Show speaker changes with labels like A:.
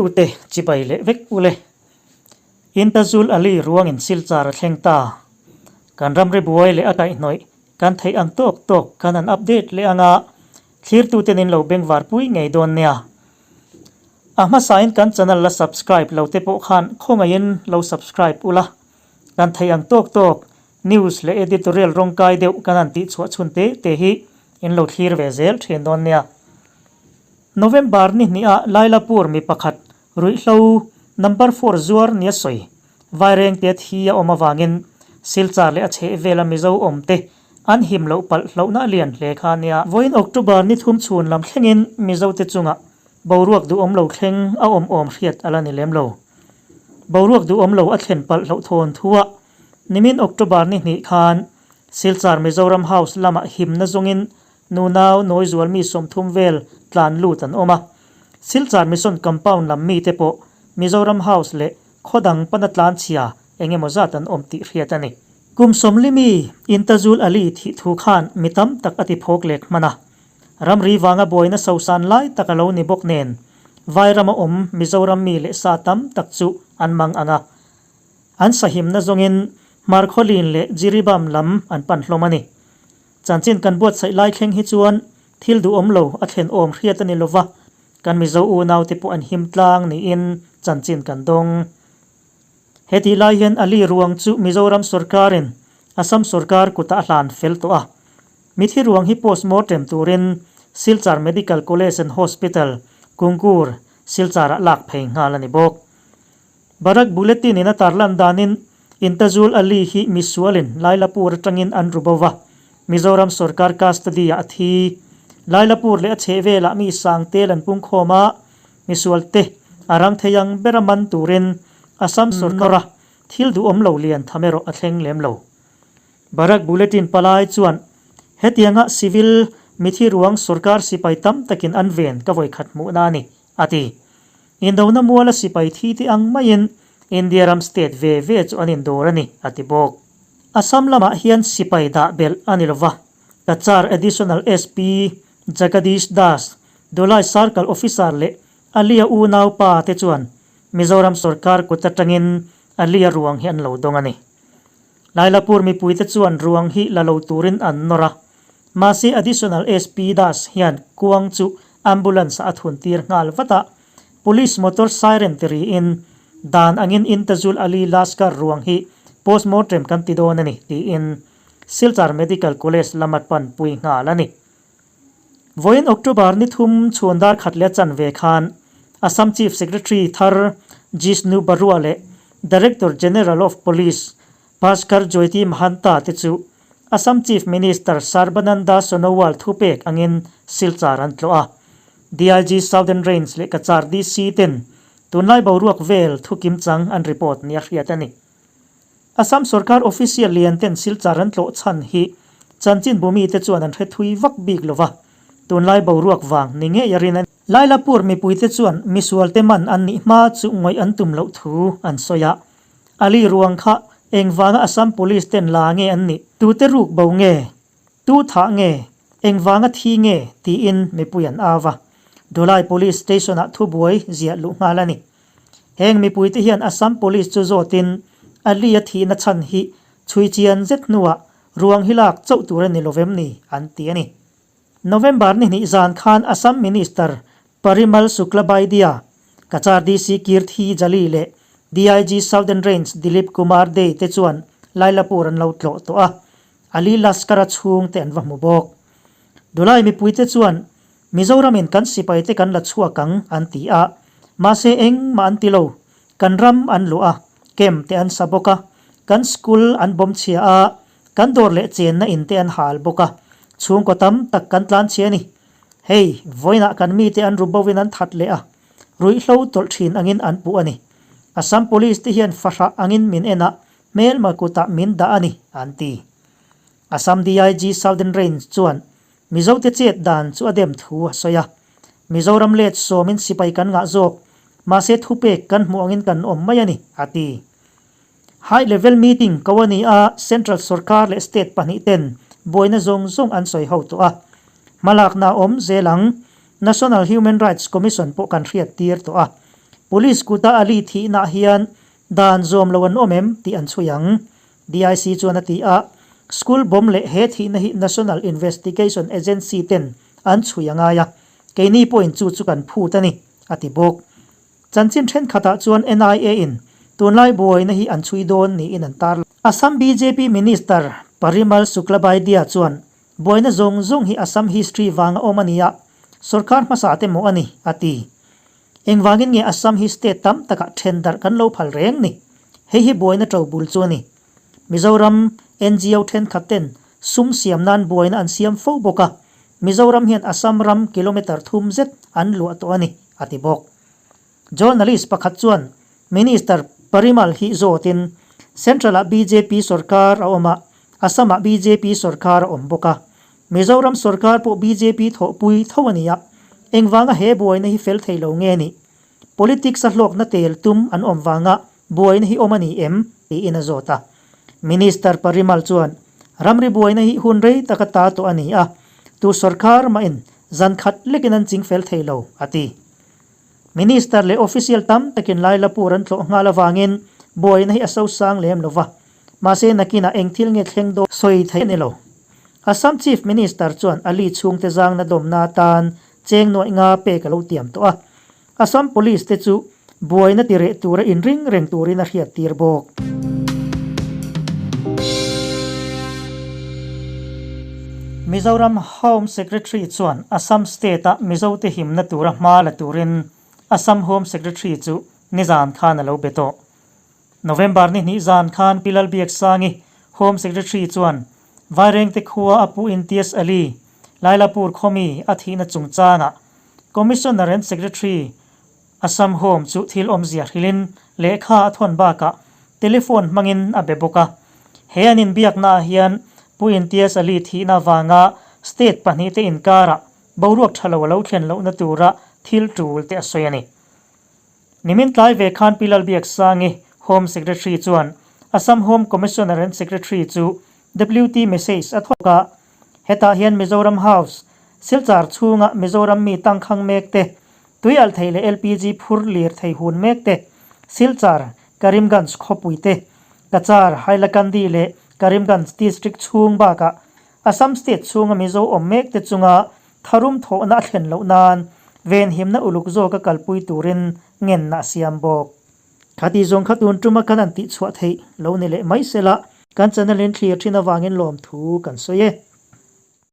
A: Thlirtute chibai leh vek ule. Intazul Ali ruangin Silchar a thleng ta. Kan ramri buai leh a kaihhnawih kan theih ang tawk tawk kan han update leh anga thlirtuten in lo bengvar pui ngei dawn nia. A hmasain kan channel la subscribe lo te pawh khan khawngaihin lo subscribe ula. Kan theih ang tawk tawk news leh editorial rawngkai deuh kan han tihchhuah chhun te te hi in lo thlir ve zel thin dawn nia. November ni hniha Lailapur mi pakhat ruihhlo number four zuar nia sawi Vairengte thi a awm avangin Silchar leh a chhehvela Mizo awmte an him loh palh hlauhna a lian hle kha nia. Vawiin October ni thum chhun lam thlengin Mizote chungah boruak duhawm lo thleng a awm awm hriat a la ni lem lo. Boruak duhawm lo a thlen palh hlauh thawn thuah nimin October ni hnih khan Silchar Mizoram House lamah himna zawngin Nunau nawizual mi 30 vel tlan lut an awm a. Silchar Mission Compound lam mite pawh Mizoram House leh khaw dang pana tlan chhia eng emaw zat an awm tih hriat a ni. Kum 40 mi Intazul Ali thih thu khan mi tam tak a ti phawk lek hman a. Ramri vanga buaina sosan lai tak a lo ni bawk nen Vairama awm Mizoram mi leh sa tam tak chu an mang ang a. An sahimna zawngin Hmarkhawlin leh Jiribam lam an pan hlawm a ni. Chanchin kan buatsaih lai thleng hi chuan thil duhawm lo a thlen awm hriat a ni lova, kan Mizo unaute pawh an him tlang niin chanchin kan dawng. Hetih lai hian Ali ruang chu Mizoram sorkarin Assam sorkar kutah a hlan fel tawh a. Mithi ruang hi postmortem turin Silchar Medical College and Hospital, Kungur, Silchar-ah lak phei nghal a ni bawk. Barak Bulletin in a tarlan danin Intazul Ali hi misualin Lailapur atangin an ru bo va, Mizoram sorkar custody ah a thi. Lailapur leh a chhehvelah mi sang tel an pungkhawm a, misual te a rang thei ang bera man turin Assam sorkar a thil duhawm lo lian tham erawh a thleng lem lo. Barak Bulletin palai chuan hetianga civil mithi ruang sorkar sipai tam takin an ven ka vawikhat hmuhna a ni, a ti. Indona muala sipai thi te ang maiin India ram state ve ve chu an indawr a ni, a ti bawk. Assam lamah hian sipai dah belh a ni lova, Cachar Additional SP Jagadish Das, Dulai Circle Officer leh Alia unaupa te chuan Mizoram sorkar kut atangin Alia ruang hi an lo dawng a ni. Lailapur mipuite chuan ruang hi la lo turin an nawr a, mahse Additional SP Das hian kuang chu Ambulance a thun tir nghal vat a, Police motor siren ti riin, Dan angin Intazul Ali Laskar ruang hi postmortem kan ti dawn a ni, tiin Silchar Medical College lama panpui nghal a ni. Vawiin October ni thum chhun dar khat leh chanve khan Assam Chief Secretary thar Jishnu Barua leh Director General of Police Bhaskar Jyoti Mahanta te chu Assam Chief Minister Sarbananda Sonowal thupek angin Silchar an tlawh a. DIG Southern Range leh Cachar DC ten tunlai boruak vel thu kimchang an report nia hriat a ni. Assam sorkar official lian ten Silchar an tlawh chhan hi chanchinbu mite chuan an hre thui vak bik lova, tunlai boruak vang ni ngei a rin a ni. Lailapur mipuite chuan misualte man an nih hma chu ngawih an tum loh thu an sawi a. Ali ruang kha engvanga Assam Police ten la nge an nih? Tute ruk bo nge? Tu thah nge? Engvanga thi nge? tiin mipui an au a. Dulai Police Station-ah thubuai ziah luh nghal a ni. Heng mipuite hian Assam Police chu zawtin Ali a thihna chhan hi chhui chian zet hnuah ruang hi lak chauh tur a ni lovem ni? an ti a ni. November ni hnih zan khan Assam Minister Parimal Suklabaidya, Cachar DC Kirthi Jali leh DIG Southern Range Dilip Kumar Dey te chuan Lailapur an lo tlawh tawh a, Ali Laskar-a chhungte an va hmu bawk. Dulai mipuite chuan Mizoramin kan sipaite kan la chhuak ang an ti a, mahse engmah an ti lo. Kan ram an luah a, camp te an sa bawk a, kan school an bawm chhia a, kan dawr leh chenna in te an hal bawk a, chhungkaw tam tak kan tlan chhia a ni. Hei, vawiinah kan mite an ru bovin an that leh a, ruihhlo tawlh thin angin an puh a ni. Assam Police te hian fahrah angin min en a, hmelma kutah min dah a ni, an ti. Assam DIG Southern Range chuan Mizote chet dan chu a dem thu a sawi a. Mizoram let sawmin sipai kan ngah zawk, mahse thupek kan hmuh angin kan awm mai a ni, a ti. High level meeting ko a ni a, Central sorkar leh state pahnih ten buaina zawng zawng an sawi ho tawh a. Hmalakna a awm zel ang. National Human Rights Commission pawh kan hriat tir tawh a. Police kuta Ali thihnaah hian dan zawm lo an awm em tih an chhui ang, DIC chuan a ti a. School bomb leh he thihna hi National Investigation Agency ten an chhui a ngai a, keini pawhin chu chu kan phut a ni, a ti bawk. Chanchin thenkhatah chuan NIA in tunlai buaina hi an chhui dawn niin an tar. Assam bjp Minister Parimal Suklabaidya chuan buaina zawng zawng hi Assam history vanga awm a ni a, sorkar hmasa te maw a ni, a ti. Engvangin nge Assam hi state tam takah then darh kan lo phal reng ni? Hei hi buaina to bul chu a ni. Mizoram NGO thenkhat ten sum siam nan buaina an siam fo bawk a, Mizoram hian Assam ram kilometre thum zet an luah tawh a ni, a ti bawk. Journalist pakhat chuan Minister Parimal hi zawtin Central-ah bjp sorkar a awm a, Assam-ah bjp sorkar a awm bawk a. Mizoram sorkar pawh bjp thawhpui tho a ni a, engvanga he buaina hi fel thei lo nge ni? Politics a hlawkna tel tum an awm vanga buaina hi awm a ni em? tiin a zawt a. Minister Parimal chuan, Ramri buaina hi hun rei taka ta tawh a ni a, tu sorkar mahin zan khat lekin an ching fel thei lo, a ti. Minister leh official tam takin Lailapur an tlawh nghal avangin buaina hi a sosang lem lo va, mahse nakinah eng thil nge thleng dawn sawi theih a ni lo. Assam Chief Minister chuan Ali chhungte zangna dawmna atan cheng nuaih nga pek a lo tiam tawh a, Assam Police te chu buaina ti reh tura inring reng turin a hriattir bawk. Mizoram Home Secretary chuan Assam State-a Mizote himna tura hma la turin Assam Home Secretary chu nizan khan a lo be tawh. November ni hnih zan khan Pi Lalbiaksangi, Home Secretary chuan Vairengte khua a pu Intias Ali, Lailapur khawmi a thihna chungchangah Commissioner and Secretary Assam Home chu thil awmzia hrilhin lehkha a thawn bakah telephone hmangin a be bawk a. He an inbiaknaah hian Pu Intias Ali thihna avanga state pahnihte inkarah boruak tha lo a lo thlen lohna tura thil tul te a sawi a ni. Nimin tlai ve khan Pi Lalbiaksangi, Home Secretary chuan Assam Home Commissioner and Secretary chu WT message a thawk a, hetah hian Mizoram House, Silchar chhunga Mizoram mi tangkhang mek te, tuialh thei leh LPG phur lir thei hun mek te, Silchar, Karimganj khawpui te, Cachar, Hailakandi leh Karimganj District chhung bakah Assam State chhunga Mizo awm mek te chunga tharum thawhna a thlen loh nan venhimna uluk zawka kalpui turin ngenna a siam bawk. Khati zawng kha tun tuma kan an tihchhuah theih lo ni leh mai sela, kan channel in thlir thin avangin lawmthu kan sawi e.